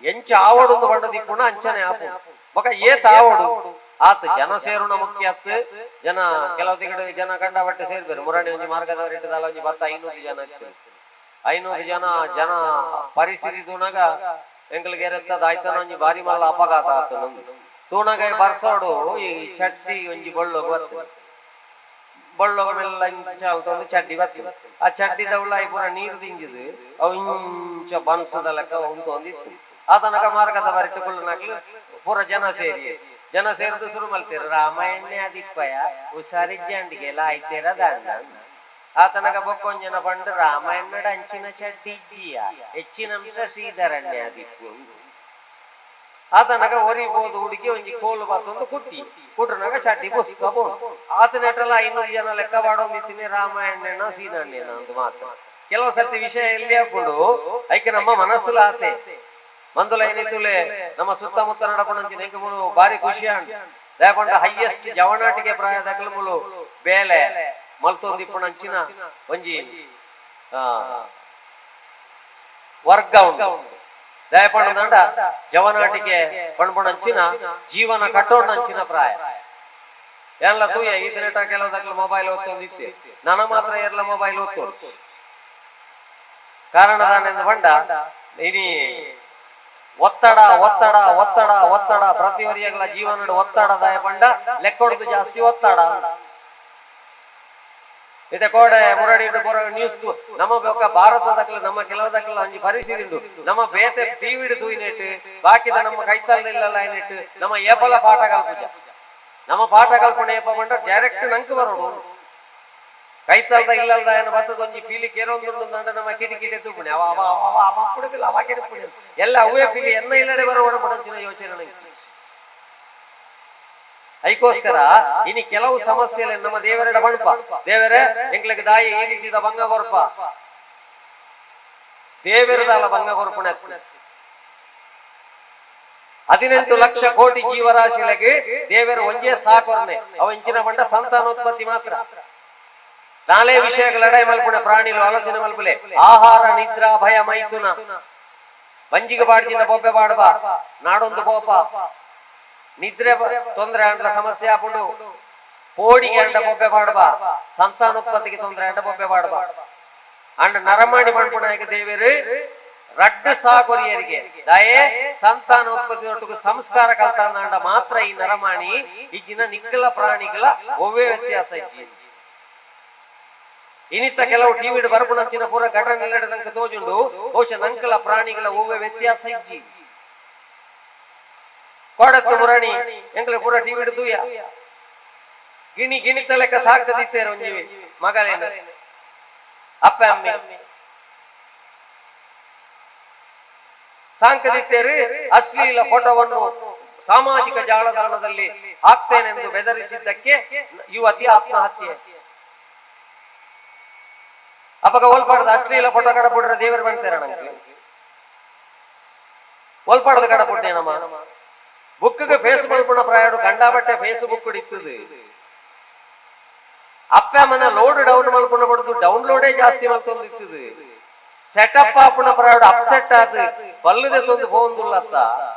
ಎಂಚ ಆವಡೊಂದು ಬಣ್ಣದಿಪ್ಪುಣ ಅಂಚನೆ ಆಪು ಬೊಕ ಏತ್ ಆವಡು ಆತ್ ಜನ ಸೇರುನ ಮುಖ್ಯ ಅತ್. ಜನ ಕೆಲವು ತಿಗಡು ಜನ ಕಂಡ ಬಟ್ಟೆ ಸೇರ್ಬೇರು. ಮುರಾಣಿ ಒಂಜಿ ಮಾರ್ಗದವರ ಇಟ್ಟದಲ್ಲ ಒಂಜಿ ಬತ್ತ 500 ಜನ ಇತ್ತು. 500 ಜನ ಜನ ಪರಿಸ್ಥಿತಿ ತೂನಗ ಎಂಕಲ್ಗೆ ಎರೆತ್ತದ ಆಯ್ತನ ಒಂಜಿ ಬಾರಿ ಮಲ್ಲ ಅಪಘಾತ ಆತು ನಮ್ದು. ತೂನಗ ಬರ್ಸೋಡು ಈ ಚಡ್ಡಿ ಒಂಜಿ ಬೊಳ್ಳೊಗು ಬರ್ತದೆ. ಬೊಳ್ಳೊಗ ಮೆಲ್ಲ ಇಂಚ ಅಲ್ತೊಂದು ಚಡ್ಡಿ ಬರ್ತದೆ. ಆ ಚಡ್ಡಿದ ಉಳ್ಳಾಯಿ ಪೂರ ನೀರು ದಿಂಜಿದು ಅವು ಇಂಚ ಬನ್ಸದ ಲೆಕ್ಕ ಉಂತೊಂದಿತ್ತು. ಆತನಕ ಮಾರ್ಗದ ಬರಿಟ್ಟು ಕುಲ್ಲುನಕ್ಲು ಪೂರ ಜನ ಸೇರಿ, ಜನ ಸೇರ್ದು ಶುರು ಮಲ್ತೇರು, ರಾಮಾಯಣ ಅದಿಪ್ಪಯ ಹುಷಾರಿಜ್ಜಂಡಿಗೆಲ್ಲ ಆಯ್ತೇರ ದಾಂಡ. ಆತನಕ ಬೊಕ್ಕೊಂಜನ ಪಂಡು ರಾಮಾಯಣದ ಅಂಚಿನ ಚಡ್ಡಿ ಇಜ್ಜಿಯ, ಹೆಚ್ಚಿನ ಅಂಶ ಶ್ರೀಧರಣ್ಯ ಅದಿಪ್ಪು. ಆತನಕ ಒರಿ ಪೋದು ಹುಡುಗಿ ಒಂಜಿ ಕೋಲು ಬತ್ತೊಂದು ಕುಟ್ಟಿ ಕುಟ್ರನಾಗ ಚಡ್ಡಿ ಪುಸ್ತಕ ಬೋಡು. ಆತನೆಟಲ 500 ಜನ ಲೆಕ್ಕ ಪಾಡೊಂದಿತ್ತೀನಿ ರಾಮಾಯಣನ ಸೀನಣ್ಣನ ಅಂತ ಮಾತ್ರ. ಕೆಲವು ಸರ್ತಿ ವಿಷಯ ಎಲ್ಲಿ ಹಾಕೊಂಡು ಐಕೆ ನಮ್ಮ ಮನಸ್ಸುಲ ಆತೆ ಮಂದುಲ ಏನಿತ್ತುಲೆ ನಮ್ಮ ಸುತ್ತಮುತ್ತ ನಡಪಣಂಚಿನ ಎಂಕ್ ಮುಲು ಬಾರಿ ಖುಷಿ ಅಂಡ್ ದಯಪಂಡ ಹೈಯೆಸ್ಟ್ ಜವನಾಟಿಗೆ ಪ್ರಾಯದಕಲು ಮುಲು ಬೇಲೆ ಮಲ್ತೊಂದಿಪ್ಪುನಂಚಿನ ಒಂಜಿ ವರ್ಗ ಉಂಡು. ದಯಪಂಡ ಜವನಾಟಿಗೆ ಪಣ್ಪುಣಂಚಿನ ಜೀವನ ಕಟ್ಟೋಣಂಚಿನ ಪ್ರಾಯ ಎಲ್ಲ ತೂಯ. ಈ ದಿನಟ ಕೆಲವು ದಕ್ಲು ಮೊಬೈಲ್ ಒತ್ತೊಂದಿತ್ತೆ, ನನ ಮಾತ್ರ ಎರ್ಲ ಮೊಬೈಲ್ ಒತ್ತೋಡು. ಕಾರಣ ದಾನೆಂದು ಪಂಡ ಇನಿ ಒತ್ತಡ ಒತ್ತಡ ಒತ್ತಡ ಒತ್ತಡ. ಪ್ರತಿಯೊರಿಯಗಳ ಜೀವನದ ಒತ್ತಡ ದಾಯ ಪಂಡ ಲೆಕ್ಕೊಡ್ದು ಜಾಸ್ತಿ ಒತ್ತಡ. ಇತ್ತೆ ಕೋಡೆ ಮುರಡಿ ಪೂರ ನ್ಯೂಸ್ ನಮ್ಮ ಬೊಕ್ಕ ಭಾರತದಕ್ಲ ನಮ್ಮ ಕೆಲವು ಒಂಜಿ ಪರಿಸ್ಥಿತಿ ಉಂಡು. ನಮ್ಮ ಬೇತೆ ಟಿವಿಡ್ ತೂಯಿನೆಟ್ ಬಾಕಿದ ನಮ್ಮ ಕೈತಲ್ದಿಲ್ಲಲ್ಲ ಏನಿಟ್ಟು ನಮ್ಮ ಏಪಲ ಪಾಠ ಕಲ್ಪುಜ. ನಮ್ಮ ಪಾಠ ಕಲ್ಪನೆ ಏಪ ಪಂಡ ಡೈರೆಕ್ಟ್ ನಂಕ್ ಬರೋಡು. ಕೈತಲ್ದ ಇಲ್ಲಲ್ದ ಏನ ಬತ್ತದ ಒಂಜಿ ಪೀಲಿ ಕೇರೊಂದುಂಡು ಅಂಡ ನಮ್ಮ ಕಿಟಿ ತೂಪುಣೆ ಅವ ಅವ ಅವ ಅವ ಅಪ್ಪುಡುಗಿಲ್ಲ ಅವ ಕೆರಪುಣೆ ಎಲ್ಲ ಅವೇ ಪೀಲಿ ಎನ್ನ ಇಲ್ಲಡೆ ಬರೋಣ ಪಡಂಚಿನ ಯೋಚನೆ ನಂಗೆ. ಐಕೋಸ್ಕರ ಇನಿ ಕೆಲವು ಸಮಸ್ಯೆಲೆ ನಮ್ಮ ದೇವರೆಡ ಬಣ್ಪ, ದೇವರೇ ಎಂಕ್ಲೆಗ್ ದಾಯಿ ಈ ರೀತಿದ ಭಂಗ ಕೊರ್ಪ. ದೇವರದಲ್ಲ ಭಂಗ ಕೊರ್ಪುಣೆ. 18 ಲಕ್ಷ ಕೋಟಿ ಜೀವರಾಶಿಲೆಗೆ ದೇವರು ಒಂಜೇ ಸಾಕೊರ್ನೆ ಅವ ಇಂಚಿನ ಬಂಡ ಸಂತಾನೋತ್ಪತ್ತಿ ಮಾತ್ರ. ನಾಲೇ ವಿಷಯಗಳ ಎಡೈ ಮಲ್ಪುಣೆ ಪ್ರಾಣಿಲು ಆಲೋಚನೆ ಮಲ್ಪುಲೆ. ಆಹಾರ, ನಿದ್ರಾ, ಭಯ, ಮೈಥುನ. ಬಂಜಿಗೆ ಬಾಡ್ಜಿನ ಬೊಬ್ಬೆ ಬಾಡ್ಬಾ ನಾಡೊಂದು ಕೋಪ. ನಿದ್ರೆ ತೊಂದರೆ ಅಂಡ್ಲ ಸಮಸ್ಯೆ ಆಪುಂಡು. ಪೋಡಿಗೆ ಅಂಡ ಬೊಬ್ಬೆ ಬಾಡ್ಬಾ. ಸಂತಾನೋತ್ಪತ್ತಿಗೆ ತೊಂದರೆ ಅಂಡ ಬೊಬ್ಬೆ ಬಾಡ್ಬಾ. ಅಂಡ ನರಮಾಣಿ ಮಣ್ಪುಣಾಯಕ ದೇವರು ರಡ್ಡು ಸಾಕೊರಿಯರಿಗೆ ದಯೆ ಸಂತಾನೋತ್ಪತ್ತಿ ಒಟ್ಟಿಗೆ ಸಂಸ್ಕಾರ ಕಲ್ತಾಂಡ ಮಾತ್ರ ಈ ನರಮಾಣಿ ಇಜ್ಜಿನ ನಿಕ್ಕಲ ಪ್ರಾಣಿಗಳ ಒವ್ವೇ ವ್ಯತ್ಯಾಸ ಇಜ್ಜಿ. ಇನಿತ ಕೆಲವು ಟಿವಿ ಬರಪುಣಂಚಿನ ಪೂರ ಘಟನೆ ನಂಗೆ ತೋಜುಂಡು. ಬಹುಶಃ ನಂಕಲ ಪ್ರಾಣಿಗಳ ಒವ್ವೇ ವ್ಯತ್ಯಾಸ ಇಜ್ಜಿ. ಕೋಡತ್ತು ಮುರಣಿ ಎಂಕಲ ಪೂರ ಟಿವಿ ತೂಯ ಗಿಣಿ ಗಿಣಿತ ಲೆಕ್ಕ ಸಾಕ್ತದಿತ್ತೇರು ಒಂಜಿ ಮಗಲೇನು ಅಪ್ಪ ಅಮ್ಮೆ ಸಾಂಕದಿತ್ತೇರು. ಅಶ್ಲೀಲ ಫೋಟೋವನ್ನು ಸಾಮಾಜಿಕ ಜಾಲತಾಣದಲ್ಲಿ ಹಾಕ್ತೇನೆಂದು ಬೆದರಿಸಿದ್ದಕ್ಕೆ ಯುವತಿ ಆತ್ಮಹತ್ಯೆ. ಅಪಗ ಓಲ್ಪಾಡದ ಅಶ್ಲೀಲ ಫೋಟೋ ಕಡ ಬಿಡ್ರೆ ದೇವರು ಬಂತೇರ ನಂಗೆ ಓಲ್ಪಾಡದ ಕಡ ಬಿಟ್ಟೆ. ನಮ್ಮ ಬುಕ್ಗೆ ಫೇಸ್ ಮಲ್ಪುಣ ಪ್ರಾಯಡು ಕಂಡಾಬಟ್ಟೆ ಫೇಸ್ಬುಕ್ ಇತ್ತದು. ಅಪ್ಪ ಮನ ಲೋಡ್ ಡೌನ್ ಮಲ್ಪುಣ ಬಡ್ದು ಡೌನ್ಲೋಡೇ ಜಾಸ್ತಿ ಮಲ್ತೊಂದು ಇತ್ತದು. ಸೆಟಪ್ ಆಪುಣ ಪ್ರಾಯಡು ಅಪ್ಸೆಟ್ ಆದ್ ಬಲ್ಲದೆ ತೊಂದು ಪೋಂದುಲ್ಲತ್ತ.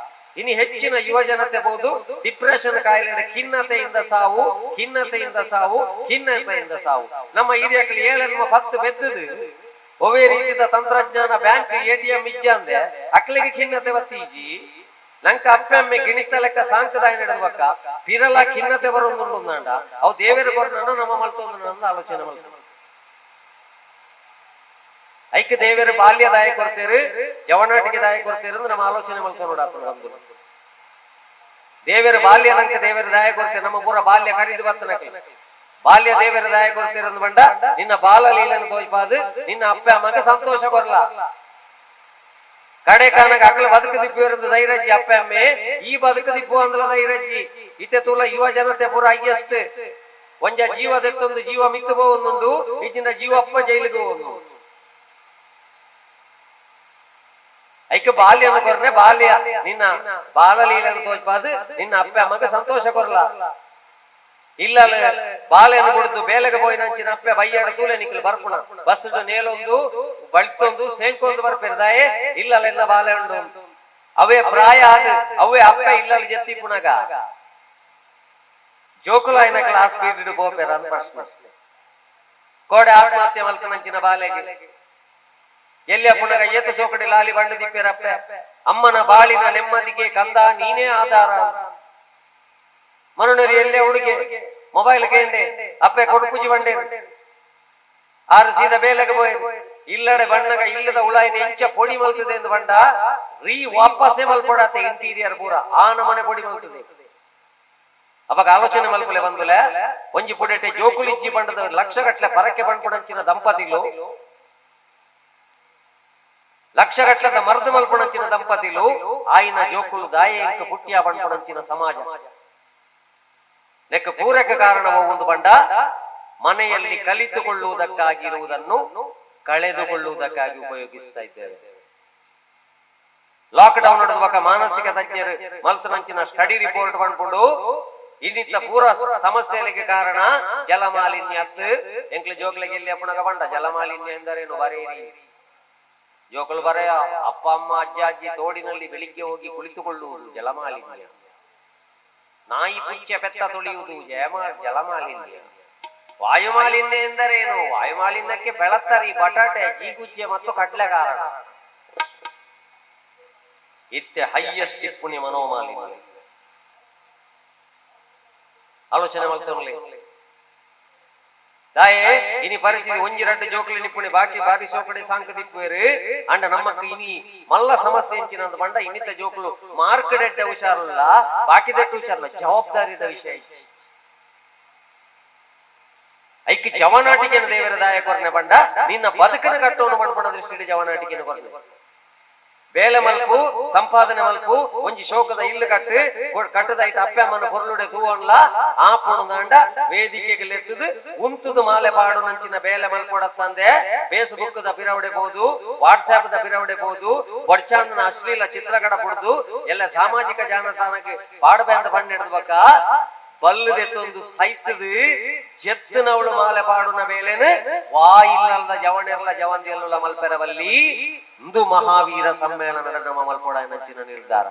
ಇನಿ ಹೆಚ್ಚಿನ ಯುವ ಜನತೆ ಬೋದು ಡಿಪ್ರೆಷನ್ ಕಾಯಿಲೆ, ಖಿನ್ನತೆಯಿಂದ ಸಾವು, ಖಿನ್ನತೆಯಿಂದ ಸಾವು, ಖಿನ್ನತೆಯಿಂದ ಸಾವು. ನಮ್ಮ ಹಿರಿಯಕ್ಲು ಏಳೆನ್ಮ ಪತ್ತು ಬೆದ್ದದು ಒವೇ ರೀತಿಯ ತಂತ್ರಜ್ಞಾನ, ಬ್ಯಾಂಕ್, ಎಟಿಎಂ ಇಜ್ಜಂದೆ ಅಕ್ಲಿಗೆ ಖಿನ್ನತೆ ಬತ್ತೀಜಿ. ನಂಕ ಅಪ್ಪಮ್ಮೆ ಗಿಣಿತ ಲೆಕ್ಕ ಸಾಂಕದಾಯ ನಡೆದ ಪಿರಲ ಖಿನ್ನತೆ ಬರೋದುಂಡು. ಅವು ದೇವೇರು ಕೊರ್ನ ನಮ್ಮ ಮಲ್ತೊಂದು ನಂದು ಆಲೋಚನೆ ಮಲ್ತ. ಐಕ್ ದೇವೇರು ಬಾಲ್ಯ ದಾಯ ಕೊರ್ತೀರಿ, ಯವನಾಟಿಗೆ ದಾಯ ಕೊರ್ತೀರಿ ಅಂದ್ರೆ ನಮ್ಮ ಆಲೋಚನೆ ಮಲ್ತ ನೋಡಾತ ನಮ್ದು. ದೇವೇರು ಬಾಲ್ಯ ನಂಕ ದೇವೇರು ದಾಯ ಕೊರ್ತೀರಿ. ನಮ್ಮ ಪೂರ ಬಾಲ್ಯ ಕರಿದು ಬರ್ತನಕ್ಕೆ ಬಾಲ್ಯ ದೇವೇರು ದಾಯ ಕೊರ್ತೀರಿ ಅಂದ್ ಬಂಡ ನಿನ್ನ ಬಾಲ ಲೀಲನ ತೋಜ್ಪಾದು ನಿನ್ನ ಅಪ್ಪ ಅಮ್ಮಗ ಸಂತೋಷ ಕೊರ್ಲ. ಕಡೆ ಕಾನಗ ಅಕಲ ಬದುಕು ದಿಪ್ಪು ಧೈರ್ಯಜ್ಜಿ. ಅಪ್ಪ ಅಮ್ಮೆ ಈ ಬದುಕು ದಿಪ್ಪು ಅಂದ್ರ ಧೈರ್ಯಜ್ಜಿ. ಇತ್ತೆ ತೂಲ ಯುವ ಜನತೆ ಪೂರ ಹೈಯೆಸ್ಟ್. ಒಂಜ ಜೀವದೆತ್ತೊಂದು ಜೀವ ಮಿತ್ತು ಹೋಗುಂಡು, ಇಜ್ಜಿಂದ ಜೀವ ಅಪ್ಪ ಜೈಲಿಗೆ ಹೋಗುಂಡು. ಐಕ ಬಾಲ್ಯನ ಕೊರ್ನೆ ಬಾಲ್ಯ ನಿನ್ನ ಬಾಲಲೀಲನ ತೋಜ್ಪಾದು ನಿನ್ನ ಅಪ್ಪ ಅಮ್ಮಗ ಸಂತೋಷ ಕೊರ್ಲ. ಇಲ್ಲ ಬಾಲೆನ್ ಬುಡ್ದು ಬೇಲೆಗ್ ಪೋಯಿನಂಚಿನ ಅಪ್ಪೆ ಬಯ್ಯಡ್ ತೂಲೆ ನಿಕ್ಲು ಬರ್ಪುನ ಬಸ್ ಡ್ ನೇಲೊಂದು ಬಲ್ತೊಂದು ಸೇಂಕೊಂದು ಬರ್ಪೆರ್ ದಾಯೆ ಇಲ್ಲಲ್ ಎನ್ನ ಬಾಲೆ ಉಂಡು ಅವೇ ಪ್ರಾಯ ಆದ್ ಅವೇ ಅಪ್ಪೆ ಇಲ್ಲಲ್ ಜೆತ್ತಿಪ್ಪುನಗ ಜೋಕುಲಾಯಿನಕ್ಲ್ ಆ ಸ್ಪೀಡ್ ಡ್ ಪೋಪೆರ್ ಅಂದ್ ಪ್ರಶ್ನೆ. ಕೋಡೆ ಆತ್ಮಹತ್ಯೆ ಮಲ್ತುನಂಚಿನ ಬಾಲೆಗ್ ಎಲ್ಯ ಪುನಗ ಏತ್ ಸೋಕಡಿ ಲಾಲಿ ಬಂಡ್ ದಿಪ್ಪೆರ್ ಅಪ್ಪೆ. ಅಮ್ಮನ ಬಾಳಿನ ನೆಮ್ಮದಿಗೆ ಕಂದ ನೀನೇ ಆಧಾರ. ಮನೊನೊರಿ ಎಲ್ಯ ಹುಡುಗೆ ಮೊಬೈಲ್ ಕೇಂಡೆ ಅಪ್ಪೆ ಕೊರ್ಪುಜಿ ಪಂಡೆರ್. ಆರ್ ಸೀದಾ ಬೇಲೆಗ್ ಪೋಯೆರ್. ಇಲ್ಲಡೆ ಬನ್ನಗ ಇಲ್ಲದ ಉಳಾಯಿನ ಎಂಚ ಪೊಡಿ ಮಲ್ತುದೆ ಅಂದ್ ಪಂಡ ರೀ ವಾಪಸ್ಸೇ ಮಲ್ಪೊಡಾತೆ ಇಂಟೀರಿಯರ್ ಪೂರ ಆ ನಮನೆ ಪೊಡಿ ಮಲ್ತುದೆ. ಅಪಗ ಆಲೋಚನೆ ಮಲ್ಪುಲೆ ಬಂದುಲೆ ಒಂಜಿ ಪುಡೆಟೆ ಜೋಕುಲು ಇಜ್ಜಿ ಪಂಡ್ದ್ ಲಕ್ಷಗಟ್ಲೆ ಪರಕೆ ಪನ್ಪುನಂಚಿನ ದಂಪತಿಲು ಲಕ್ಷಗಟ್ಲೆದ ಮರ್ದ್ ಮಲ್ಪುನಂಚಿನ ದಂಪತಿಲು ಆಯಿನ ಜೋಕುಲು ದಾಯೆ ಎಂಕ್ ಪುಟ್ಯ ಪನ್ಪುನಂಚಿನ ಸಮಾಜ ನೆಕ್ ಪೂರಕ ಕಾರಣ ಒವ್ವುಂದು ಪಂಡ ಮನೆಯಲ್ಲಿ ಕಲಿತುಕೊಳ್ಳುವುದಕ್ಕಾಗಿರುವುದನ್ನು ಕಳೆದುಕೊಳ್ಳುವುದಕ್ಕಾಗಿ ಉಪಯೋಗಿಸ್ತಾ ಇದ್ದೇವೆ. ಲಾಕ್ ಡೌನ್ ಡ್ದ್ ಬೊಕ ಮಾನಸಿಕ ತಜ್ಞೆರ್ ಮಲ್ತ್ನಂಚಿನ ಸ್ಟಡಿ ರಿಪೋರ್ಟ್ ಪನ್ಪುಂಡು ಇನಿತ ಪೂರ ಸಮಸ್ಯೆಲೆಗ್ ಕಾರಣ ಜಲ ಮಾಲಿನ್ಯ ಅತ್ತ್. ಎಂಕ್ಲೆ ಜೋಕ್ಲೆಗ್ ಎಲ್ಯ ಉಪ್ಪುನಗ ಪಂಡ ಜಲ ಮಾಲಿನ್ಯ ಎಂದರೇನು ಬರೆಯಿರಿ. ಜೋಕುಲು ಬರೆಯ ಅಪ್ಪ ಅಮ್ಮ ಅಜ್ಜ ಅಜ್ಜಿ ತೋಡಿನಲ್ಲಿ ಬೆಳಿಗ್ಗೆ ಹೋಗಿ ಕುಳಿತುಕೊಳ್ಳುವುದು ಜಲ ಮಾಲಿನ್ಯ. ನಾಯಿ ಪುಚ್ಚೆ ಪೆತ್ತ ತುಳಿಯುವುದು ಜಲ ಮಾಲಿನ್ಯ. ವಾಯು ಮಾಲಿನ್ಯ ಎಂದರೇನು? ವಾಯು ಮಾಲಿನ್ಯಕ್ಕೆ ಪೆಳತ್ತರಿ, ಬಟಾಟೆ, ಜೀಗುಜ್ಜೆ ಮತ್ತು ಕಡ್ಲೆ ಕಾರಣ. ಇತ್ತೆ ಹೈಯೆಸ್ಟ್ ಇಪ್ಪುನಿ ಮನೋಮಾಲಿನ್ಯ. ಆಲೋಚನೆ ಮಲ್ತೊನ್ಲೆ. ದಾಯೆ ಇನಿ ಪರಿಸ್ಥಿತಿ ಒಂಜಿ ರಡ್ಡ್ ಜೋಕ್ಲೆ ನಿಪ್ಪುನಿ ಬಾಕಿ ಬಾರಿ ಸೋಕಡೆ ಸಾಂಕ್ ದಿಪ್ಪುವೆರ್. ಆಂಡ ನಮ್ಮಕ್ ಇನಿ ಮಲ್ಲ ಸಮಸ್ಯೆ ಎಂಚಿನಂದ್ ಪಂಡ ಇನಿತ ಜೋಕುಲು ಮಾರ್ಕ್ ಡೆಡ್ಡೆ ಹುಷಾರುಲ್ಲ ಬಾಕಿದೆಟ್ ಹುಷಾರುಲ್ಲ ಜವಾಬ್ದಾರಿದ ವಿಷಯ ಇಜ್ಜಿ. ಐಕ್ ಜವನಾಟಿಕೆನ್ ದೇವೆರ್ ದಾಯೆ ಕೊರ್ನೆ ಪಂಡ ನಿನ್ನ ಬದುಕುನು ಕಟ್ಟೋನು ಪನ್ಪುನ ದೃಷ್ಟಿಡ್ ಜವನಾಟಿಕೆನ್ ಕೊರ್ನೆ. ಬೇಲೆ ಮಲ್ಪು, ಸಂಪಾದನೆ ಮಲ್ಪು, ಒಂಜಿ ಶೋಕದ ಇಲ್ಲ್ ಕಟ್ಟ್, ಕಟ್ಟ್ದ್ ಐಟ್ ಅಪ್ಪೆ ಅಮ್ಮನ ಪೊರ್ಲುಡೆ ತೂವೊನ್ಲ, ಆಪುಂಡುಂದಾಂಡ ವೇದಿಕೆಗ್ ಲೆತ್ತ್ದ್ ಉಂತುದು ಮಾಲೆ ಪಾಡುನಂಚಿನ ಬೇಲೆ ಮಲ್ಪೊಡತ್ತಂದೆ ಫೇಸ್ ಬುಕ್ ದ ಪಿರವುಡೆ ಪೋದು, ವಾಟ್ಸಾಪ್ ದ ಪಿರವುಡೆ ಪೋದು, ಬೊಡ್ಚಾಂದಿನ ಅಶ್ಲೀಲ ಚಿತ್ರ ಕಡಪುಡ್ದು ಎಲ್ಲೆ ಸಾಮಾಜಿಕ ಜಾಲತಾಣಗ್ ಪಾಡ್ಬೆಂದ್ ಪಂಡೆಡ್ದ್ ಬೊಕ್ಕ ಬಲ್ಲ್ ದೆತ್ತೊಂದು ಸೈತ್ದ್ ಜೆತ್ತ್ನವ್ಲು ಮಾಲೆ ಪಾಡುನ ಬೇಲೆನ್ ವಾ ಇಲ್ಲಲ್ದ ಜವನೆರ್ಲ ಜವಂದಿಯಲ್ಲುಲ ಮಲ್ಪೆರೆ ಬಲ್ಲಿ. ಉಂದು ಮಹಾವೀರ ಸಮ್ಮೇಳನಡ್ ನಮ ಮಲ್ಪೊಡಾಯಿನಂಚಿನ ನಿರ್ಧಾರ.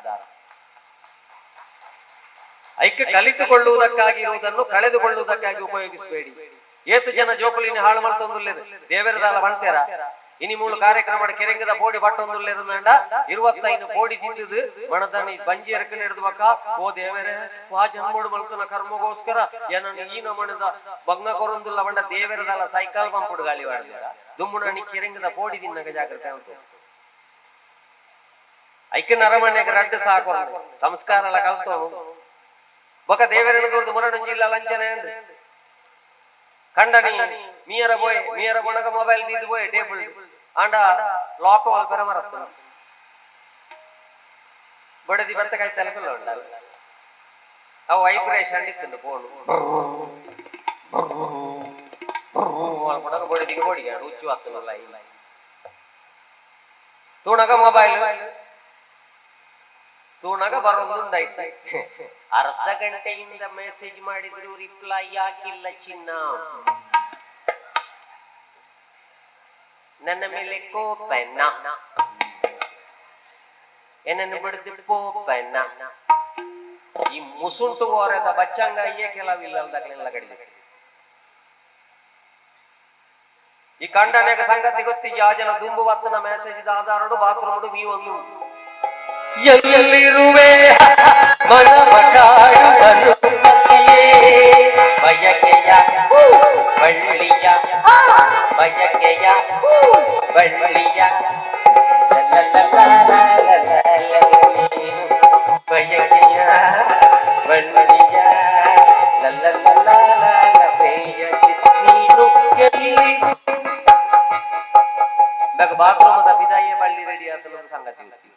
ಐಕ್ ಕಲಿತುಕೊಳ್ಳುವುದಕ್ಕಾಗಿ ಇರುವುದನ್ನು ಕಳೆದುಕೊಳ್ಳುವುದಕ್ಕಾಗಿ ಉಪಯೋಗಿಸಬೇಡಿ. ಏತ್ ಜನ ಜೋಕುಲು ಇನಿ ಹಾಳು ಮಲ್ತೊಂದುಲ್ಲೆರ್. ದೇವೆರ್ ದಾಲ ಪಂತೆರಾ? ಇನಿ ಮೂಲು ಕಾರ್ಯಕ್ರಮಡ್ ಕೆರೆಂಗದ ಪೋಡಿ ಪಟ್ಟೊಂದುಲ್ಲೆರ್ ಅಂದಾಂಡ ಇರ್ವತ್ತೈನ್ ಪೋಡಿ ತಿಂದ್ ದ್ ಮಣದನಿ ಬಂಜಿ ಎರ್ಕನೆಡ್ದ್ ಬೊಕ್ಕ ಓ ದೇವೆರೆ ವಾ ಜನ್ಮೊಡು ಮಲ್ತುನ ಕರ್ಮೊಗೋಸ್ಕರ ಎನನ್ ಈ ನಮೂನೆದ ಬಂಗ ಕೊರೊಂದುಲ್ಲ ಪಂಡ ದೇವೆರ್ ದಾಲ ಸೈಕಲ್ ಪಂಪುಡು ಗಾಳಿ ಪಾಡ್ದೆರಾ? ದುಂಬುನಾನಿ ಕೆರೆಂಗದ ಪೋಡಿ ತಿನ್ನಗ ಜಾಗ್ರತೆ ಮಲ್ತೊಡು. ಐಕ್ ನರಮನ್ಯಗ್ ರಡ್ಡ್ ಸಾ ಕೊರ್ಂಡ್ ಸಂಸ್ಕಾರಲ ಕಲ್ತೊನು. ಬೊಕ ದೇವೆರೆನ್ ತೂದು ಮುರನೊಂಜಿ ಇಲ್ಲಲ್ ಅಂಚನೆ ಆಂಡ್. ಕಂಡನಿ ಮೀಯರ ಪೋಯೆ, ಮೀಯರ ಪೋನಗ ಮೊಬೈಲ್ ದೀದ್ ಪೋಯೆ ಟೇಬಲ್ ಡ್. ಆಂಡ ಲಾಕ್ ಮಲ್ಪೆರೆ ಮರತ್ಂಡ್. ಬೊಡೆದಿ ಬತ್ತೆ ಕೈತಲ್ ಕುಲ್ಲೊಂಡಲ್. ಅವು ವೈಬ್ರೇಷನ್ ಇತ್ತ್ಂಡ್ ಫೋನ್. ಮಲ್ಪುನಗ ಬೊಡೆದಿಗ್ ಪೋಡಿಗೆ ಆಂಡ್ ಉಚ್ಚು ಆತ್ಂಡ್ ಉಲಾಯಿ. ತೂನಗ ಮೊಬೈಲ್ ತೂನಗ ಬರೊಂದುಂಡೈತೆ. ಅರ್ಧ ಗಂಟೆಯಿಂದ ಮೆಸೇಜ್ ಮಾಡಿದ್ರು ರಿಪ್ಲೈ ಯಾಕಿಲ್ಲ ಚಿನ್ನ. ನನ್ನ ಮೇಲೆ ಕೋಪನ ಎನ್ನನ್ನು ಬಿಡ್ದು ಪೋಪನ. ಈ ಮುಸುಂಟು ಓರೆದ ಬಚ್ಚಂಗಾಯಿಯೇ ಕೆಲವು ಇಲ್ಲಲ್ದಕ್ಲೆಲ್ಲ ಕಡಿಮೆ. ಈ ಕಂಡನೆಗ ಸಂಗತಿ ಗೊತ್ತಿಜ್ಜಿ ಆ ಜನ ದುಂಬು ಬತ್ತನ ಮೆಸೇಜ್ ಆಧಾರಡು ಬಾತ್ರೂಮ್ ಮೀ ಒಂದು ಎಲ್ಲಿರುವೆ ಮನವ ಕಾಡುವನು ಹಸಿಯೇ ಬಯಕೆಯ ಬಳ್ಳಿಯ ಬಯಕೆಯ ಬಳ್ಳಿಯ ಬಯಕೆಯ ಬಳ್ಳಿಯ ನೀನು ಎಲ್ಲಿ ಬೇಗ ಬಾತ್ರೂಮದ ಪಿದಾಯಿಯೇ ಬಳ್ಳಿ ರೆಡಿ ಆತನ ಸಂಗತಿ ಗೊತ್ತಿ.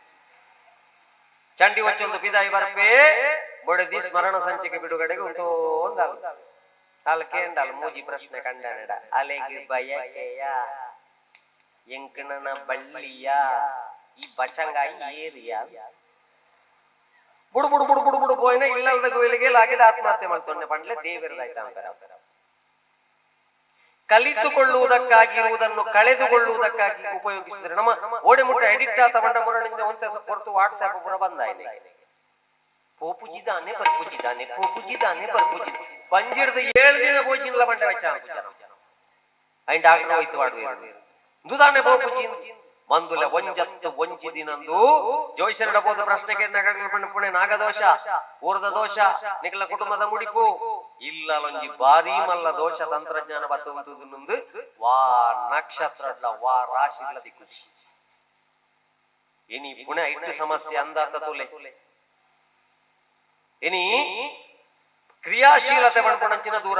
ಚಂಡಿ ಒಚ್ಚೊಂದು ಪಿದಾಯಿ ಬರ್ಪೆ ಬೊಡೆದಿ ಸ್ಮರಣ ಸಂಚಿಕೆ ಬಿಡುಗಡೆಗೆ ಉಂತೋ ಒಂದಾಲ್ ಅಲ್ ಕೇಂಡಲ್ ಮೂಜಿ ಪ್ರಶ್ನೆ ಕಂಡನೆಡ ಅಲೆಗ್ ಬಯಕೆಯ ಎಂಕಣನ ಬಳ್ಳಿಯ ಈ ಬಚಂಗಾಯಿ ಏರಿಯ ಬುಡು ಬುಡು ಬುಡು ಬುಡು ಬುಡು ಪೋಯಿನ ಇಲ್ಲಲ್ದ ಗುವೆಲಿಗೆ ಲಾಗಿದ ಆತ್ಮಹತ್ಯೆ ಮಲ್ತೊಂಡೆ ಪಂಡ್ಲೆ ದೇವೆರ್ದಾಯ್ತ ಅಂತಾರೆ. ಕಲಿತುಕೊಳ್ಳುವುದಕ್ಕಾಗಿ ಇರುವುದನ್ನು ಕಳೆದುಕೊಳ್ಳುವುದಕ್ಕಾಗಿ ಉಪಯೋಗಿಸಿದ್ರೆ ನಮ್ಮ ಓಡೆ ಮುಟ್ಟ ಎಡಿಕ್ಟ್ ಆತ ಬಂಡ ಮುರಣಿಂದ ಒಂತೆ ಹೊರತು ವಾಟ್ಸ್ಆಪ್ ಪೂರ ಬಂದ. ಪೋಪುಜಿದಾನೆ ಬರ್ಪುಜಿದಾನೆ, ಪೋಪುಜಿದಾನೆ ಬರ್ಪುಜಿ, ಬಂಜಿಡ್ದು 7 ದಿನ ಪೋಜಿನ್ಲ ಬಂಡೆ ವೆಚ್ಚ. ಐನ್ ಡಾಕ್ಟರ್ ಹೋಯ್ತು ವಾಡುವೆ ದುದಾನೆ ಪೋಪುಜಿ ಮಂದುಲೆ. ಒಂಜತ್ತು ಒಂಜಿ ದಿನಂದು ಜೋಯಿಸರಡ ಹೋದ ಪ್ರಶ್ನೆಗೆ ಪುಣೆ ನಾಗದೋಷ, ಊರದ ದೋಷ, ನಿಕಲ ಕುಟುಂಬದ ಮುಡಿಪು ಇಲ್ಲಲೊಂಜಿ ಬಾರಿ ಮಲ್ಲ ದೋಷ. ತಂತ್ರಜ್ಞಾನ ಬತ್ತು ವಾ ನಕ್ಷತ್ರ ವಾ ರಾಶಿ ಇಲ್ಲ ದಿಕ್ಕು. ಇನಿ ಪುಣೆ ಇಟ್ಟು ಸಮಸ್ಯೆ ಅಂದಾತ ತುಲೆ. ಇನಿ ಕ್ರಿಯಾಶೀಲತೆ ಪಣ್ಪುಣಂಚಿನ ದೂರ.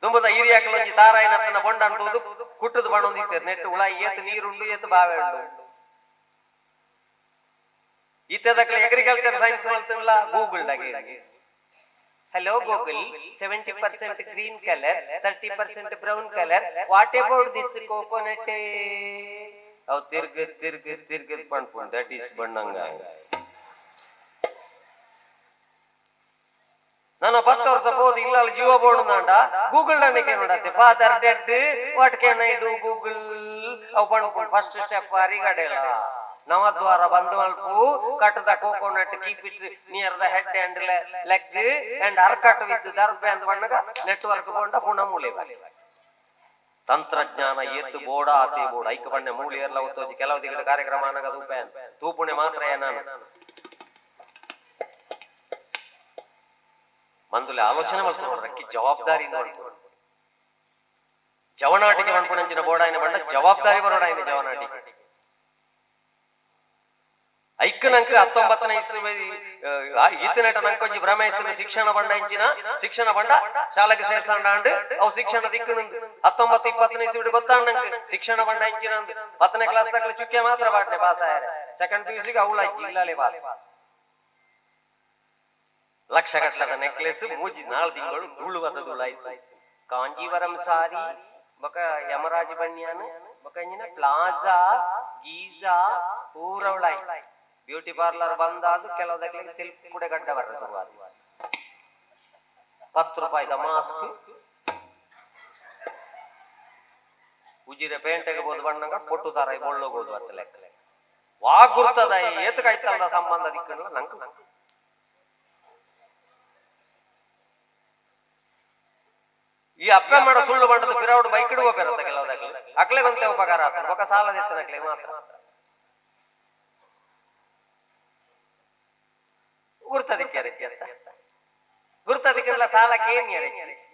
ದುಂಬದ ಹಿರಿಯಾಕಲೊಂಜಿ ತಾರಾಯಿನತ್ತನ ಬೊಂಡ ಅಂತುದು ಕುಟ್ಟುದು ಬಣ್ಣೊಂದಿತ್ತೇರು. ನೆಟ್ಟು ಉಳ ಏತ್ ನೀರುಂಡು, ಏತ್ ಬಾವೆ ಉಂಡು. ಇತ್ತದಕ್ಲೆ ಅಗ್ರಿಕಲ್ಚರ್ ಸೈನ್ಸ್ ಮಲ್ತುಂಡ್ಲ ಗೂಗಲ್ ದಾಗೆ, "Hello Google, 70% green colour, 30% brown colour, what about this coconut?" ಅವು ತಿರ್ಗ ತಿರ್ಗ ತಿರ್ಗ ಪಣ್ಪುಂಡು, that is ಬಣ್ಣಂಗ. ನನ್ನ 10 ವರ್ಷ ಪೋದು ಇಲ್ಲ ಜೀವ ಬೋಣುಂದಾಂಡ ಗೂಗಲ್ ನನಗೆ ನೋಡತ್ತೆ, "Father dead, what can I do, Google?" ಅವು ಪಣ್ಪುಂಡು, ಫಸ್ಟ್ ಸ್ಟೆಪ್ ಅರಿಗಡೆಲ ನವದ್ವಾರ ಬಂದು ಮಲ್ಪು, cut the coconut, keep it near the head and leg and ಅರ್ಕಟ್ with Darbe ಅಂತ ಬಣ್ಣಗ ನೆಟ್ವರ್ಕ್ ಕೊಂಡ ಪುಣ ಮೂಲೆ. ತಂತ್ರಜ್ಞಾನ ಏತ್ತು ಬೋಡ ಆತೆ ಬೋಡ. ಐಕ ಬಣ್ಣ ಮೂಲೆ ಎಲ್ಲ ಒತ್ತೋಜಿ. ಕೆಲವು ದಿಗಡ ಕಾರ್ಯಕ್ರಮ ಅನಗ ತೂಪೆ ತೂಪುಣೆ ಮಾತ್ರ. ನಾನು ಮಂದುಲೆ ಆಲೋಚನೆ ಮಲ್ತು ರಕ್ಕಿ ಜವಾಬ್ದಾರಿ ನೋಡಿ. ಜವನಾಟಿಗೆ ಮನ್ಪುಣಂಚಿನ ಬೋಡಾಯಿನ ಬಂಡ ಜವಾಬ್ದಾರಿ ಬರೋಡಾಯಿನ ಜವನಾಟಿಗೆ. ಐಕ್ ನಂಕ್ 19ನೇ ಇಸ್ವಿ ಈತನೇಟ ನಂಕೊಂಜಿ ಭ್ರಮೆ ಇತ್ತಿನ. ಶಿಕ್ಷಣ ಬಂಡ ಇಂಚಿನ ಶಿಕ್ಷಣ ಬಂಡ ಶಾಲೆಗೆ ಸೇರ್ಸಂಡ ಅಂಡ್ ಅವು ಶಿಕ್ಷಣ ದಿಕ್ಕು. 19 20ನೇ ಇಸ್ವಿಡ್ ಗೊತ್ತಾಂಡ್ ನಂಕ್ ಶಿಕ್ಷಣ ಬಂಡ ಇಂಚಿನ. 10ನೇ ಕ್ಲಾಸ್ ತಕ್ಕಲ ಚುಕ್ಕೆ ಮಾತ್ರ ಬಾಟ್ನೆ ಪಾಸ್ ಆಯರೆ. ಸೆಕೆಂಡ್ ಪಿಯುಸಿಗೆ ಅವಳ ಇಲ್ಲಲೇ ಪಾಸ್. ಲಕ್ಷ ಗಟ್ಟಲದ ನೆಕ್ಲೆಸ್ 3-4 ತಿಂಗಳು ಧೂಳುವದ ಧೂಳಾಯ್ತು. ಕಾಂಜೀವರಂ ಸಾರಿ ಬೊಕ ಯಮರಾಜ ಬನ್ಯಾನ್ ಬೊಕ ಇಂಜಿನ ಪ್ಲಾಜಾ ಗೀಜಾ ಪೂರವಳಾಯ್. ಬ್ಯೂಟಿ ಪಾರ್ಲರ್ ಬಂದಾದು ಕೆಲವುದಕ್ಲಿಗೆ ತೆಲ್ಪು ಕೂಡ ಗಡ್ಡ ಬರ್ರ ಶುರುವಾದ. 10 ರೂಪಾಯಿದ ಮಾಸ್ಕ್. ಉಜಿರೆ ಪೇಂಟೆಗೆ ಬೋದು ಬಣ್ಣಗ ಪೊಟ್ಟು ತರ ಬೊಳ್ಳೋಗೋದು ಅತ್ತ ಲೆಕ್ಕ. ವಾ ಗುರ್ತದ ಏತಕಾಯ್ತಲ್ಲ ಸಂಬಂಧ ದಿಕ್ಕಲ್ಲ ನಂಗೆ. ಈ ಅಪ್ಪೆ ಮಾಡ ಸುಳ್ಳು ಬಂಡದ ಪಿರೌಡ್ ಬೈಕ್ ಇಡುವ ಪೆರತ್ತ ಕೆಲವುದಕ್ಕೆ ಅಕ್ಲೆಗೊಂತೆ ಉಪಕಾರ ಆತ. ಬೊಕ ಸಾಲದಿತ್ತನ ಅಕ್ಲೆ ಮಾತ್ರ ಗುರ್ತದಿಕ್ಕೆ ಅಂತ ಗುರ್ತದಿಕ್ಕೆಲ್ಲ ಸಾಲ ಕೇನ್ಯರೆ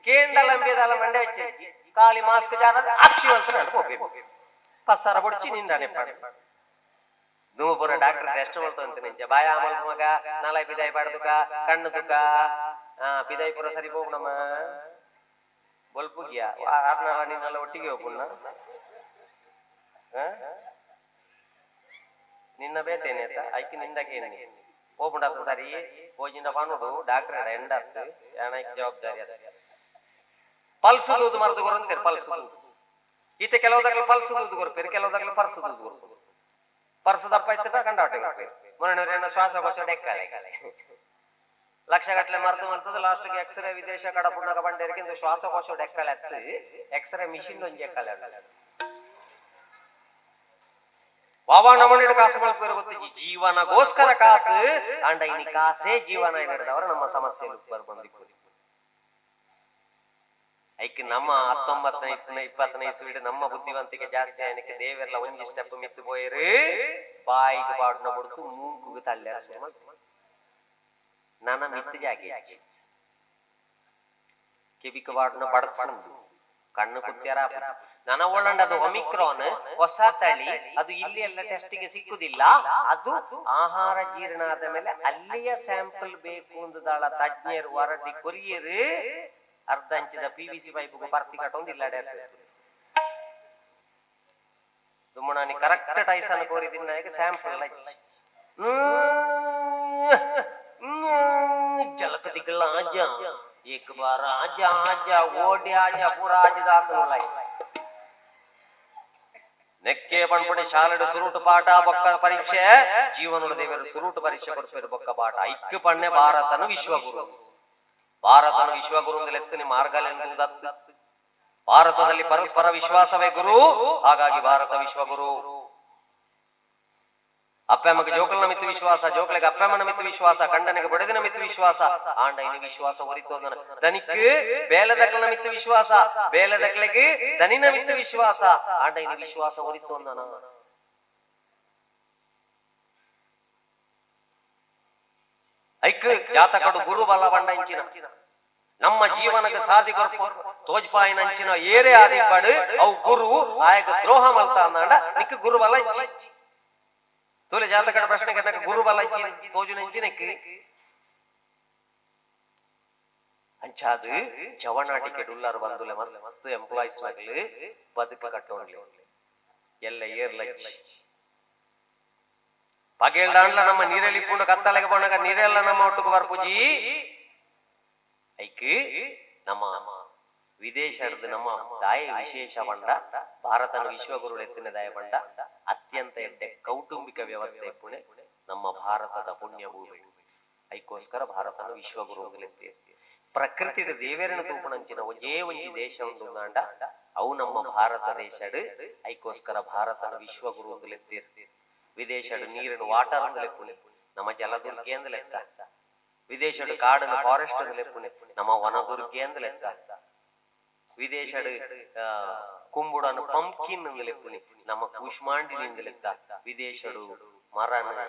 ಕೇಂಡಲ ಅಂಬೇದಲ ಮಂಡೆ വെಚ್ಚಿ ಖಾಲಿ ಮಾಸ್ಕ್ ಜಾರ ಅಕ್ಷಿ ಅಂತ ಹೋಗ್ಬೇಕು. ಪಸ್ಸಾರ ಬೊಡ್ಚಿ ನಿಂದಾನೆ ಪಾಡು. ನುವ್ವು ಪೂರ ಡಾಕ್ಟರ್ ಟೆಸ್ಟ್ ಮಲ್ತೊಂತು ನಿಂಚ ಬಾಯ ಮಲ್ಪ ಮಗ ನಾಲಾಯ್ ಪಿದಾಯಿ ಪಾಡ್ದುಕ ಕಣ್ಣು ತುಕ ಪಿದಾಯಿ ಪೂರ ಸರಿ ಹೋಗುಣಮ್ಮ. ಬೊಲ್ಪುಗ್ಯ ಆರ್ನಲ ನಿನ್ನೆಲ್ಲ ಒಟ್ಟಿಗೆ ಹೋಗುಣ. ನಿನ್ನ ಬೇತೇನೆ ಐಕ್ ನಿಂದಕೇನೆ ಪೋಪುಂಡತ್ತ ಸರಿ ಪೋಜಿಂಡ ಪನುಡು ಡಾಕ್ಟರ್ ಎಂಡತ್ತು ಯಾನೈಕ್ ಜವಾಬ್ದಾರಿ ಅದ. ಪಲ್ಸ್ ದೂದು ಮರದು ಕೊರಂತೇರು. ಪಲ್ಸ್ ದೂದು ಈತೆ ಕೆಲವುದಾಗಲ ಪಲ್ಸ್ ದೂದು ಕೊರ್ಪೇರು, ಕೆಲವುದಾಗಲ ಪರ್ಸ್ ದೂದು ಕೊರ್ಪೇರು. ಪರ್ಸ್ ದಪ್ಪ ಇತ್ತ ಕಂಡಾಟೆ ಕೊರ್ಪೇರು. ಮೊನ್ನೆ ಶ್ವಾಸಕೋಶ ಡೆಕ್ಕಲೆ ಲಕ್ಷ ಗಟ್ಟಲೆ ಮರ್ದು ಮಲ್ತದ. ಲಾಸ್ಟ್ಗೆ ಎಕ್ಸ್ರೇ ವಿದೇಶ ಕಡಪುಣ್ಣಗ ಬಂಡೇರಿಗೆ ಇಂದು ಶ್ವಾಸಕೋಶ ಡೆಕ್ಕಲೆ ಅತ್ತು. X ray machine ಒಂಜಿ ಎಕ್ಕಲೆ. ವಾವಾ ನಮನಿಡ ಕಾಸು ಮಲ್ಪೇರು ಗೊತ್ತು. ಜೀವನಗೋಸ್ಕರ ಕಾಸು ಅಂಡ ಇನಿ ಕಾಸೇ ಜೀವನ ನಡೆದವರ ನಮ್ಮ ಸಮಸ್ಯೆ ಬರ್ಬಂದಿಕ್ಕು. ಐಕ್ ನಮ್ಮ 19ನೇ 20ನೇ ಇಸ್ವಿಡ್ ನಮ್ಮ ಬುದ್ಧಿವಂತಿಕೆ ಜಾಸ್ತಿ ಆಯ್ನಕ್ಕೆ ದೇವೆರ್ಲ ಒಂಜಿ ಸ್ಟೆಪ್ ಮಿತ್ತು ಪೋಯರು. ಬಾಯಿಗೆ ಪಾಡುನ ಬುಡ್ತು ಮೂಂಕುಗು ತಳ್ಳ್ಯಾರ. ನನ ಮಿತ್ತು ಜಾಗೆ ಕೆಬಿಕ್ ಪಾಡುನ ಬಡಸುಂಡು ಕಣ್ಣು ಕುತ್ಯಾರ. ನನ ಒಳ್ಳಂಡ ಅದು ಒಮಿಕ್ರಾನ್ ಹೊಸ ತಳಿ, ಅದು ಇಲ್ಲಿ ಎಲ್ಲ ಟೆಸ್ಟಿಗೆ ಸಿಕ್ಕುದಿಲ್ಲ, ಅದು ಆಹಾರ ಜೀರ್ಣ ಆದ ಮೇಲೆ ಅಲ್ಲಿಯ ಸ್ಯಾಂಪಲ್ ಬೇಕು ಅಂದುದಾಳ ತಜ್ಞರು ವರದಿ ಕೊರಿಯರು. ಅರ್ಧ ಅಂಚಿದ ಪಿವಿಸಿ ಪೈಪ್ಗೂ ಪರ್ತಿ ಕಟ್ಟೊಂದು ಇಲ್ಲಡೆ. ದುಮ್ಮಣಾನಿ ಕರೆಕ್ಟ್ ಟೈಸನ್ ಕೋರಿದಿನ ಸ್ಯಾಂಪಲ್. ಜಲಕ ದಿಗ್ಲ ಆಜಾ, एक बार आजा आजा ಓಡಿ ಆಜಾ ಪೂರ ಆಜದ. ನೆಕ್ಕೆ ಪಣ್ಪುಣಿ ಶಾಲೆಡು ಸುರುಟು ಪಾಠ ಬೊಕ್ಕ ಪರೀಕ್ಷೆ. ಜೀವನದ ದೇವರು ಸುರುಟು ಪರೀಕ್ಷೆ ಕೊಡ್ಪೇರು ಬೊಕ್ಕ ಪಾಠ. ಐಕ್ ಪಣ್ಣೆ ಭಾರತನು ವಿಶ್ವಗುರು. ಭಾರತನು ವಿಶ್ವಗುರು ಲೆತ್ತನೆ ಮಾರ್ಗಲೆಂದು ದತ್ತು. ಭಾರತದಲ್ಲಿ ಪರಸ್ಪರ ವಿಶ್ವಾಸವೇ ಗುರು, ಹಾಗಾಗಿ ಭಾರತ ವಿಶ್ವಗುರು. ಅಪ್ಪಮ್ಮಗೆ ಜೋಕುಲ್ನ ಮಿತ್ತು ವಿಶ್ವಾಸ, ಜೋಕ್ಲೆಗೆ ಅಪ್ಪಮ್ಮನ ಮಿತ್ತು ವಿಶ್ವಾಸ, ಕಂಡನಿಗೆ ಬಡದಿನ ಮಿತ್ತು ವಿಶ್ವಾಸ. ಆಂಡ ಇನಿ ವಿಶ್ವಾಸ ಒರಿತೋದನ. ದನಿಕ್ ಬೇಲೆದಕ್ಲನ ಮಿತ್ತು ವಿಶ್ವಾಸ, ಬೇಲೆದಕ್ಲೆಗ್ ದನಿನ ಮಿತ್ತು ವಿಶ್ವಾಸ. ಆಂಡ ಇನಿ ವಿಶ್ವಾಸ ಒರಿತೋಂದನ. ಐಕ್ ಜಾತಕಡು ಗುರು ಬಲ ಬಂಡ ಇಂಚಿನ ನಮ್ಮ ಜೀವನದ ಸಾದಿ ಕೊರ್ಪ ತೋಜ್ಪಾಯಿನಂಚಿನ ಏರೇ ಆದಿಪ್ಪಡು ಅವು ಗುರು. ಆಯಗ ದ್ರೋಹ ಮಲ್ತ ಅಂದಾಂಡ ನಿಕ್ ಗುರು ಬಲ ಇಜ್ಜಿ. ತೂಲೆ, ಜಾತಕಡ ಪ್ರಶ್ನೆ ಕೇನ್ನಗ ಗುರು ಬಲ ಇಜ್ಜಿ ತೋಜುನ ಇಂಚಿನೆಕ್. ಅಂಚಾದ್ ಜವನಾಟಿಕೆಡ್ ಉಲ್ಲಾರ್ ಬಂದುಲೆ ಮಸ್ತ್ ಎಂಪ್ಲಾಯ್ಸ್ ನಗಲು ಬದುಕು ಕಟ್ಟೋನ್ಲೆ ಎಲ್ಲ ಏರ್ಲಜ್ಜಿ. ಪಗೆಲ್ದಾಂಡ್ಲ ನಮ್ಮ ನೀರಲ್ಲಿ ಇಪ್ಪುಂಡು, ಕತ್ತಲೆಗೆ ಪೋನಗ ನೀರೆಲ್ಲ ನಮ್ಮ ಒಟ್ಟುಗು ಬರ್ಪುಜಿ. ಐಕ್ ನಮ್ಮ ವಿದೇಶಡ್ದು ನಮ್ಮ ದಾಯ ವಿಶೇಷ ಪಂಡ, ಭಾರತನ ವಿಶ್ವಗುರು ಎತ್ತಿನ ದಾಯ ಪಂಡ, ಅತ್ಯಂತ ಎಡ್ಡೆ ಕೌಟುಂಬಿಕ ವ್ಯವಸ್ಥೆ ಇಪ್ಪುಣೆ ನಮ್ಮ ಭಾರತದ ಪುಣ್ಯ ಭೂಮಿ. ಐಕೋಸ್ಕರ ಭಾರತನ ವಿಶ್ವಗುರು ಎತ್ತಿ. ಪ್ರಕೃತಿದ ದೇವೆರನ ತೂಪುನಂಚಿನ ಒಂಜೇ ಒಂಜಿ ದೇಶ ಉಂಡು, ಅವು ನಮ್ಮ ಭಾರತ ದೇಶಡ್. ಐಕೋಸ್ಕರ ಭಾರತನ ವಿಶ್ವಗುರು ಲೆತ್ತೀರ್. ವಿದೇಶಡ್ ನೀರಿನ ವಾಟರ್ ಅಂದ್ ಲೆಪ್ಪುನೆ, ನಮ್ಮ ಜಲದುರ್ಗೆ ಅಂದ್ ಲೆಕ್ಕ. ವಿದೇಶಡ್ ಕಾಡನ್ನು ಫಾರೆಸ್ಟ್ ಅಂದ್ ಲೆಪ್ಪುನೆ, ನಮ್ಮ ವನದುರ್ಗೆ ಅಂದ್ ಲೆಕ್ಕ. ವಿದೇಶಡ್ ಕುಂಬುಡನು ಪಂಪ್ಕಿನ್ ಅಂದ್ ಲೆಪ್ಪುನೆ, ನಮ್ಮ ಕೂಷ್ಮಾಂಡಿನಿ ಅಂದ್ ಲೆಕ್ಕ. ವಿದೇಶಡು ಮರನ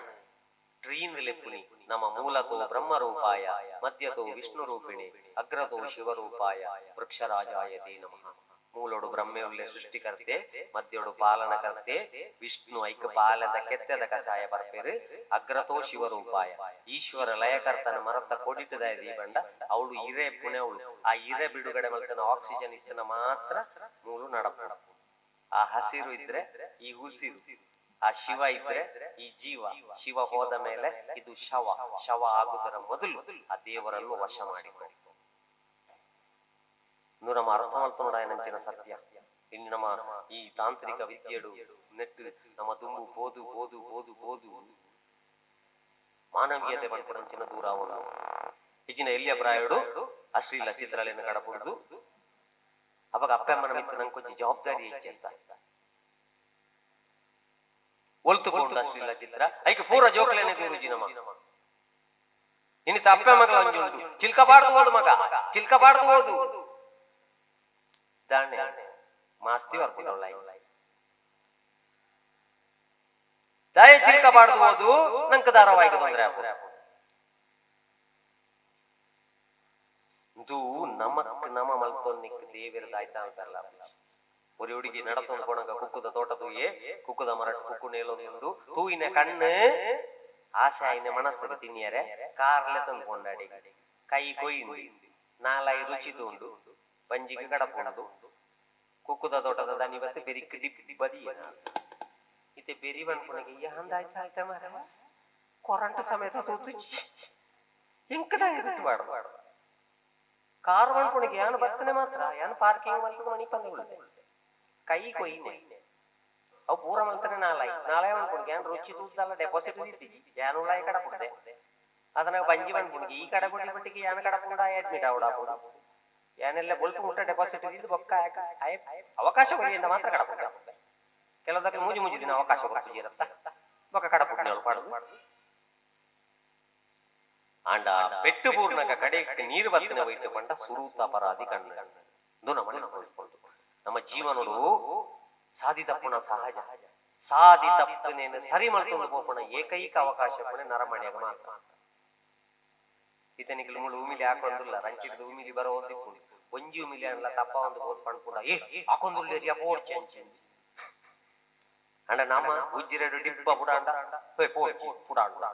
ಟ್ರೀ ಅಂದ್ ಲೆಪ್ಪುನಿ, ನಮ್ಮ ಮೂಲತೋ ಬ್ರಹ್ಮರೂಪಾಯ, ಮಧ್ಯತೋ ವಿಷ್ಣು ರೂಪಿಣಿ, ಅಗ್ರತೋ ಶಿವರೂಪಾಯ, ವೃಕ್ಷರಾಜಾಯ ತೇ ನಮಃ. ಮೂಲೋಡು ಬ್ರಹ್ಮೆಯುಳ್ಳೆ ಸೃಷ್ಟಿಕರ್ತೆ, ಮಧ್ಯೋಡು ಪಾಲನಕರ್ತೆ ವಿಷ್ಣು, ಐಕ್ ಬಾಲದ ಕೆತ್ತೆದ ಕಸಾಯ ಬರ್ಪೇರು. ಅಗ್ರತೋ ಶಿವರೂಪಾಯ, ಈಶ್ವರ ಲಯಕರ್ತನ ಮರತ್ತ ಕೊಡಿಟದ ದೀಪಂಡ ಅವಳು ಇರೆ ಪುಣೆ. ಅವಳು ಆ ಇರೆ ಬಿಡುಗಡೆ ಮಲ್ತನ ಆಕ್ಸಿಜನ್ ಇತ್ತನ ಮಾತ್ರ ಮೂಲು ನಡಪ. ಆ ಹಸಿರು ಇದ್ರೆ ಈ ಉಸಿರು, ಆ ಶಿವ ಇದ್ರೆ ಈ ಜೀವ. ಶಿವ ಹೋದ ಮೇಲೆ ಇದು ಶವ. ಶವ ಆಗುವುದರ ಮೊದಲು ಆ ದೇವರನ್ನು ವಶ ಮಾಡಿಕೊ. ಇಂದು ನಮ್ಮ ಅರ್ಥ ಮಲ್ತೊನೊಡಾಯಿನಂಚಿನ ಸತ್ಯ. ಇನ್ನು ನಮ್ಮ ಈ ತಾಂತ್ರಿಕ ವಿದ್ಯೆಡು ನೆಟ್ಟು ನಮ್ಮ ದುಂಬು ಪೋದು ಪೋದು ಪೋದು ಪೋದು ಮಾನವೀಯತೆ ಪನ್ಪುನಂಚಿನ ದೂರ ಆವೊಂದು. ಇಜ್ಜಿನ ಎಲ್ಯ ಪ್ರಾಯೊಡು ಅಶ್ಲೀಲ ಚಿತ್ರಲೆನ್ ಕಡಪುಡ್ದು, ಅಪಗ ಅಪ್ಪೆಮ್ಮನ ಮಿತ್ತ್ ನಂಕೊಂಜಿ ಜವಾಬ್ದಾರಿ ಇಜ್ಜಿ ಅಂತ ಒಲ್ತು ಪೋಂಡು ಅಶ್ಲೀಲ ಚಿತ್ರ. ಐಕ್ ಪೂರ ಜೋಕ್ಲೆನೆ ದೂರುಜಿ ನಮ. ಇನ್ನಿತ ಅಪ್ಪೆ ಮಗಳ ಒಂಜಿ ಉಂಟು, ಚಿಲ್ಕ ಪಾಡ್ದು ಓದು ಮಗ, ಚಿಲ್ಕ ಪಾಡ್ದು ಓದು. ದಾನೆ ಮಾಸ್ತಿ ಬರ್ಪುಂಡು. ದಾಯ ಚಿಲ್ಕ ಪಾಡ್ದು ಓದು, ನಂಕ್ ಧಾರಾವಾಹಿಗೆ ತೊಂದರೆ ಆಪುಂಡು. ಇಂದು ನಮಕ್ ನಮ ಮಲ್ತೊನ್ನಿಕ್ ದೇವೆರ್ ದಾಯ್ತ ಅಂತಾರಲ್ಲ. ಒರಿ ಹುಡುಗಿ ನಡತೊಂದು ಪೋನಗ ಕುಕ್ಕುದ ತೋಟ ತೂಯೆ. ಕುಕ್ಕುದ ಮರಟ್ ಕುಕ್ಕು ನೇಲೊಂದುಂಡು. ತೂಯಿನ ಕಣ್ಣು ಆಸೆ ಆಯಿನ ಮನಸ್ಸುಗ್ ತಿನಿಯರೆ ಕಾರ್ಲೆ ತಂದು ಪೊಂಡಾಡಿ ಕೈ ಕೊಯ್ಯಿಂದು ನಾಲಾಯಿ ರುಚಿ ತೂಂಡು ಬಂಜಿಗ್ ಕಡಪುಂಡು. ಕುಕ್ಕುದ ತೋಟದ ದನಿ ಬತ್ತ್ ಬೆರಿಕ್ ಡಿಪ್ ಬದಿಯೆ. ಇತ್ತೆ ಬೆರಿ ಪನ್ಪುನಗ ಯಾಂದಾಯ್ತ ಆಯ್ತ ಮಾರೆ, ಕೊರಂಟ ಸಮೇತ ತೂತುಜಿ, ಎಂಕ್ ದಾಯೆ ಪಾಡ್ದ. ಕಾರ್ ಪನ್ಪುನಗ ಯಾನ್ ಬತ್ತನೆ ಮಾತ್ರ ಯಾನ್ ಪಾರ್ಕಿಂಗ್ ಮಲ್ತುದು ಮನಿಪಂದೆ ಉಲ್ಲೆ. ಕೈ ಕೊಯ್ನೆ ಅವು ಪೂರ ಮಲ್ತನೆ ನಾಲಾಯಿ ನಾಲಾಯಿ ಪನ್ಪುನಗ ಯಾನ್ ರುಚಿ ತೂತುದಲ್ಲ, ಡೆಪಾಸಿಟ್ ದೀತಿಜಿ, ಯಾನ್ ಉಲಾಯಿ ಕಡಪುಡ್ದೆ. ಅದನ ಬಂಜಿ ಪನ್ಪುನಗ ಈ ಕಡಪುಡಿ ಪಟ್ಟಿಗೆ ಯಾನ್ ಕಡಪುಂಡ ಅಡ್ಮಿಟ್ ಆವೊಡಾಪುಂಡು. ಯಾನೆಲ್ಲ ಬೊಲ್ಪು ಮುಟ್ಟ ಡೆಪಾಸಿಟ್ ದೀದ್ ಬೊಕ್ಕ ಆಯೆ ಅವಕಾಶ ಕೊರಿಯಂಡ ಮಾತ್ರ ಕಡಪುಡ್ಡೆ. ಕೆಲವುದಕ್ಕೆ ಮೂಜಿ ಮೂಜಿ ದಿನ ಅವಕಾಶ ಕೊರ್ಪುಜೆರತ್ತ, ಬೊಕ್ಕ ಕಡಪುಡ್ನೆ ಪಾಡುದು. ಆಂಡ ಪೆಟ್ಟು ಪೂರ್ಣಕ ಕಡೆಕ್ ನೀರು ಬತ್ತಿನ ವೈಟ್ ಪಂಡ ಸುರೂತ ಅಪರಾಧಿ ಕಣ್ಣು. ಇಂದು ನಮ್ಮ ನಮ್ಮ ಜೀವನಡು ಸಾದಿ ತಪ್ಪುನ ಸಹಜ. ಸಾದಿ ತಪ್ಪುನೇನು ಸರಿ ಮಲ್ತೊಂದು ಪೋಪುನ ಏಕೈಕ ಅವಕಾಶ ಪುಣೆ ನರಮಣ್ಯಾಗ ಮಾತ್ರ. ಇತನಿಗೆ ಮುಳು ಉಮಿಲಿ ಹಾಕೊಂದುಲ್ಲ, ರಂಚಿಡ್ದು ಉಮಿಲಿ ಬರೋ ಒಂದಿಪ್ಪುಂಡು. ಒಂಜಿ ಉಮಿಲಿ ಅನ್ಲ ತಪ್ಪ ಒಂದು ಪೋದು ಪಣ್ಪುಂಡ, ಏ ಹಾಕೊಂದುಲ್ಲೇರಿಯ ಪೋಡ್ಚಿ ಅಂಚಿ. ಅಂಡ ನಮ್ಮ ಉಜ್ಜಿರೆಡು ಡಿಪ್ಪ ಪುಡಾಂಡ ಪೋಡ್ಚಿ ಪುಡಾಂಡ.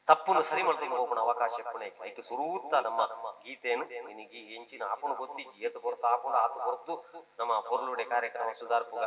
ತಪ್ಪುನು ಸರಿ ಮಲ್ತೊಂದು ಪೋಪುನ ಅವಕಾಶ ಪುಣೆ ಐಕ್ ಸುರೂತ ನಮ್ಮ ಗೀತೆನು ಇನಿಗಿ ಎಂಚಿನ ಆಪುನು ಗೊತ್ತಿಜ್ಜಿ. ಏತ್ ಪೊರ್ತು ಆಪುಂಡು ಆತು ಪೊರ್ತು ನಮ್ಮ ಪೊರ್ಲುಡೆ ಕಾರ್ಯಕ್ರಮ ಸುಧಾರ್ಪುಗ.